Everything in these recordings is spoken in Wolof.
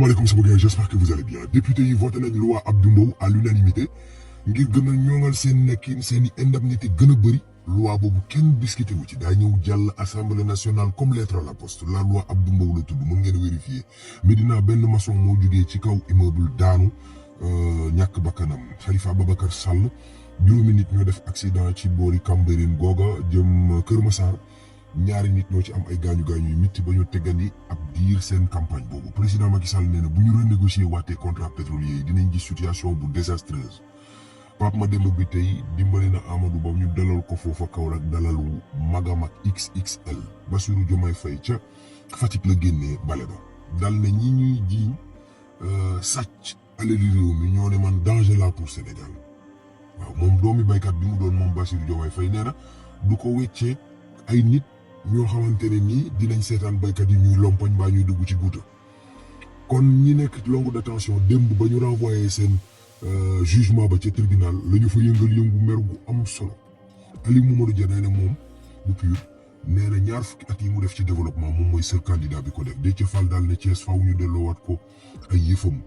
salaamaaleykum sama gars, j'espère que vous allez bien. Député yi voté nañ loi Abdou Mbow à l'unanimité ngir gën a ñoŋal seen nekkin seen i indemnité gën a bëri. loi boobu kenn discuté wu ci daa ñëw jàll assemblée nationale comme lettre à la poste. la loi Abdou Mbow la tudd, mën ngeen vérifier. Medina benn maçon moo jógee ci kaw immeuble daanu ñàkk bakkanam. Khalifa Ababacar Sall juróomi nit ñoo def accident ci boori Cambérène googa jëm Kër Massar. ñaari nit ñoo ci am ay gaañu-gaañu yu métti ba ñu teggandi ab diir seen campagne boobu. président Macky Sall nee na bu ñu renégocier waatee contrat pétrolier yi dinañ gis situation bu désastreuse. Pape Mademba bi tey dimbali na Amadou Ba ñu dalal ko foofa Kaolack dalalu magam ak XXL. Bassirou Diomaye Faye ca Fatick la génnee bale ba dal na ñi ñuy jiiñ sàcc alali réew mi ñoo ne man danger la pour Sénégal. waaw moom doomi baykat bi mu doon moom Bassirou Diomaye Faye nee na du ko weccee ay nit ñoo xamante ne nii dinañ seetaan baykat yi ñuy lompañ mbaa ñuy dugg ci guuta. kon ñi nekk longue détention démb ba ñu renvoyé seen jugement ba ca tribunal la ñu fa yëngu mer gu am solo. Aliou Mamadou Dia nee na moom bu pur nee na ñaar fukki at yi mu def ci développement moom mooy seul candidat bi ko def. Déthié Fall daal ne Thiès faaw ñu delloowaat ko ay yëfam.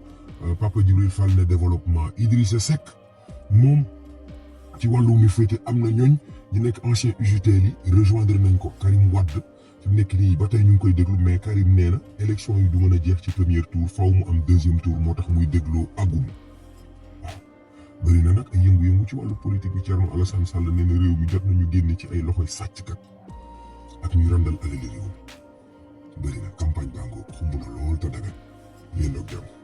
Papa Djibril Fall ne développement. Idrissa Seck moom ci wàllu mi féete am na ñooñ ñu nekk ancien UJTL yi rejoindre nañ ko. Karim Wade fi mu nekk nii ba tey ñu ngi koy déglu mais Karim nee na élection yi du mën a jeex ci premier tour faaw mu am deuxième tour moo tax muy dégloo agum. waaw bëri na nag ay yëngu-yëngu ci wàllu politique bi. Thierno Alassane Sall nee na réew mi jot nañu génne ci ay loxoy sàcckat ak ñu randal alali réew mi bëri na campagne baa ngoo xumb na lool te dagan yéen ak jàmm.